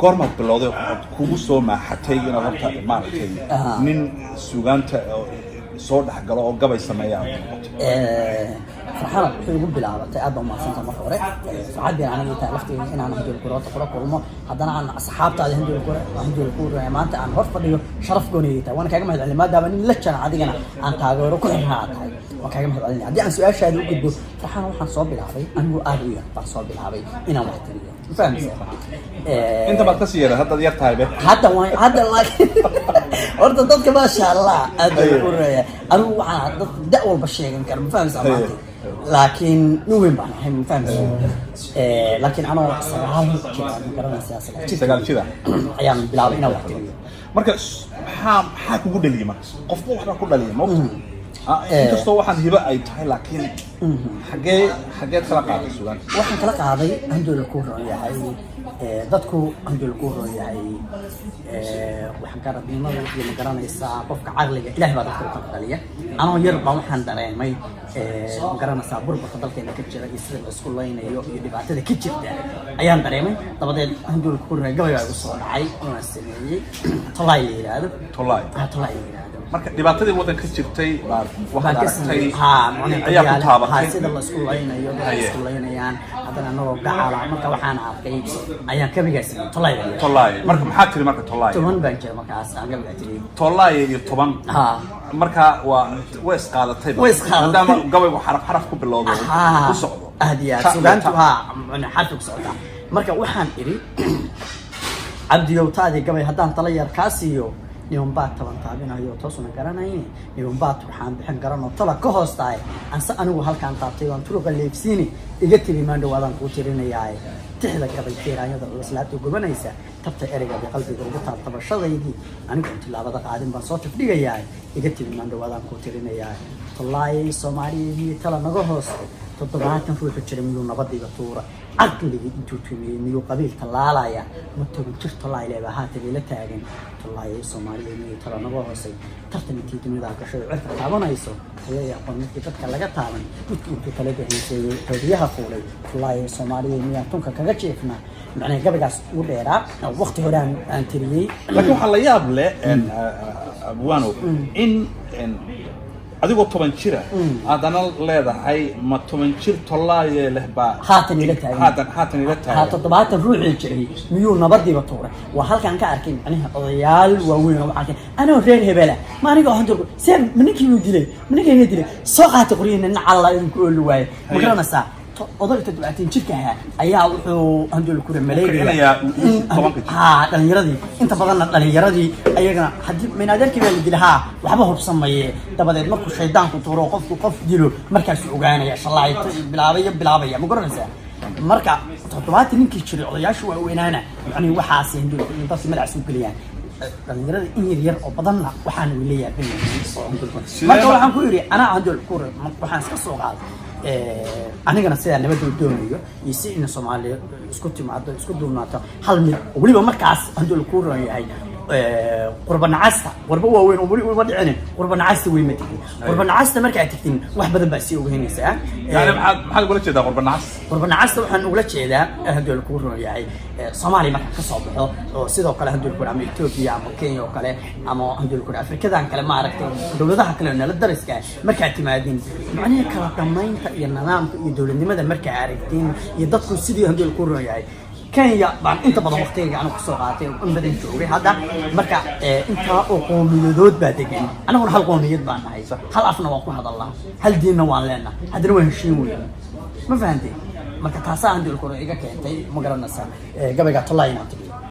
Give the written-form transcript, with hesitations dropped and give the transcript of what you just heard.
Goormaad bilowday ood kugu soo maaxatay inaad horta maaragtay nin sugaanta oo soo dhexgalo oo gabay sameeya aad noqoto? Farxana wuxuu igu bilaabatay, aad baa umahadsantaha marka hore. Farxad been aniga tahay laftiga inaan Handool Kuroota kula kulmo, haddana aan asxaabtaada Handool Kure maanta aan hor fadhiyo, sharaf gooniyay tahay, waana kaaga mahad celin, maadaama nin la jana adigana aan taageero ku xirnaa aad tahay, waan kaaga mahad celinaya. Haddii aan su-aashaada u gudbo, Farxana, waxaan soo bilaabay anigu aad u yar baan soo bilaabay inaan wax tiriyo, ma fahmaysaa? Inta baad kasii yara, haddaad yar tahay be. Hadda waan hadda, laakiin horta dadka, maasha Allah, aad bay u reeya. Anigu waxaan dad da' walba sheegan kara, ma fahmaysaa maanta, laakiin nin weyn baan ahay, ma fahmaysaa? Laakiin anoo 9 jir, ma garanaysaa, 9 jir. 9 jira. Ayaan bilaabay inaan wax tiriyo. Marka maxaa kugu dhaliyay? Marka qofba waxbaa ku dhaliya, ma ogta? Inkastoo waxaan hibo ay tahay, laakiin xageed kala qaaday sugaanta? Waxaan kala qaaday, Handool kuu roon yahay, dadku, Handool kuu roon yahay, waxgaradnimadu iyo, ma garanaysaa, qofka caqliga Ilahay baa dadka u kala dhaliya. Anoo yar baan waxaan dareemay, ma garanaysaa, burburka dalkeena ka jira iyo sida la isku laynayo iyo dhibaatada ka jirta ayaan dareemay. Dabadeed, Handool kuu roon, gabay baa igu soo dhacay oona sameeyey, Tolaay la yidhaahdo. Tolaay. Ah, Tolaay la yidhaahdo. Marka dhibaatadii waddanka ka jirtay baad waxaad baan ka aragtay sameeyey, haa, macnaha ayaa ku taabatay. Sida la isku laynayo, dadka isku laynayaan, haddana anagoo gacala. Marka waxaan arkay ayaan gabaygaa sameeyey, Tolaay baa la yidhaahdo. Tolaay. Marka maxaa tiri marka, Tolaay? 10 baan jira markaas aan gabaygaa tiriyey. Tolaay iyo 10. Marka waa isqaadatay. Way isqaadatay. Maadaama gabaygu xaraf xaraf ku bilowdo, ku socdo. Aad iyo aad. Ta- Sugaantu ta- haa, macnaha xarfi ku socotaa. Marka waxaan idhi: Cabdiyow, taadii gabay haddaan tala yar kaa siiyo, niman baa taban taabinayo toosuna garanayne, niman baa turxaan bixin garanoo tala ka hoostaay, anse anigu halkaan taabtay waan turuqa leebsiini, iga tiri maan dhawaadaan kuu tirinayaaye. Tixda gabay tiiraanyada culus laabta gubanaysa, tabta ereygaadi qalbiga ugu taabtabashadaydii, anigu on tilaabada qaadin baan soo tifdhigayaa, iga tiri maan dhawaadaan kuu tirinayaa. Tollaayay Soomaaliyadii, tala naga hoostay, 70 ruuxu jira miyuu nabadiiba tuura? Caqligii intuu tumiyey miyuu qabiil tallaalaya? Ma 10 jir tollaayleeba haatan ila taagan. Tollaayay Soomaaliya miyuu tala naga hoosay? Tartan intii dunidaa gashay oo cirka taabanayso, tayada aqoon midkii dadka laga taaban, midkii intuu talada xiiseeyey tawbiyaha fuulay. Tollaayay Soomaaliya miyaan tunka kaga jiifnaa? Macnaha gabaygaas ugu dheeraa waqti hore aan tiriyey. Laakiin waxaa la yaab leh, abwaano, in adigoo 10 jira haddana leedahay ma 10 jir tollaaye leh baa haatan ila taagan. Haatan ila taagan. 70 ruuxii jiray miyuu nabadiiba tuuray? Waa halkaan ka arkay, macnaha odayaal waaweyn oo waxaan arkay anoo reer hebela, ma aniga waxaan turko see, ma ninkii uu dilay, ma ninkayga dilay, soo qaatay qoryihina nacalla idinku ooli waaye, ma garanaysaa? Oday 70 jirka ahaa ayaa wuxuu Handool kure maleegaya kicinayaa 10-ka jir. Haa, dhalinyaradii inta badanna, dhalinyaradii ayagana haddii minadeerkii baa la dila, haa, waxba hubsamaye. Dabadeed markuu shaydaanku tuuro, qofku qof dilo, markaasuu ogaanaya, shalaayto bilaabaya bilaabaya, ma garanaysaa? Marka 70 ninkii jiray, odayaashu waaweynaana, macnihi waxaas Handoolku in dadki madax soo geliyaan dhalinyarada in yar yar oo badanna waxaan way la yaaban yihiin oo Handoolku. Marka waxaan ku yidhi anaa Handool ku waxaan iska soo qaaday, anigana sidaa nabadda u doonayo iyo si in Soomaaliya isku timaado, isku duubnaato, hal mid oo weliba markaas Handool kuu roon yahay, qurba nacasta, qurba waaweyn oo weli uma dhicinin, qurba nacasta wey ma tegin. Qurba nacasta markaad tegtin, wax badan baa sii ogeynaysaa. Yani maxaad ugula jeedaa qurba nacas? Qurba nacasta waxaan ugula jeedaa, Handool kuu roon yahay, Soomaaliya markaan kasoo baxo oo sidoo kale, Handool ku ama Ethiopia ama Kenya oo kale ama, Handool ku, Afrikadan kale, maaragtay, dowladaha kale oo nala dariska ah markaad timaadin, macnaha kala dhamaynta iyo nidaamka iyo dowladnimada markaa aragtiin iyo dadku sidii, Handool kuu roon yahay, Kenya baan inta badan waqtigayga anigu kusoo qaatay oo in badan joogay hadda. Marka intaa oo qoomiyadood baa degan, anaguna hal qoomiyad baan nahay, hal afna waan ku hadalnaa, hal diinna waan leenahay, haddana waan heshiin weyne, ma fahantay? Marka taasaa Handool kore iga keentay, ma garanaysaa, gabaygaa Tollaa inaan tiriyo.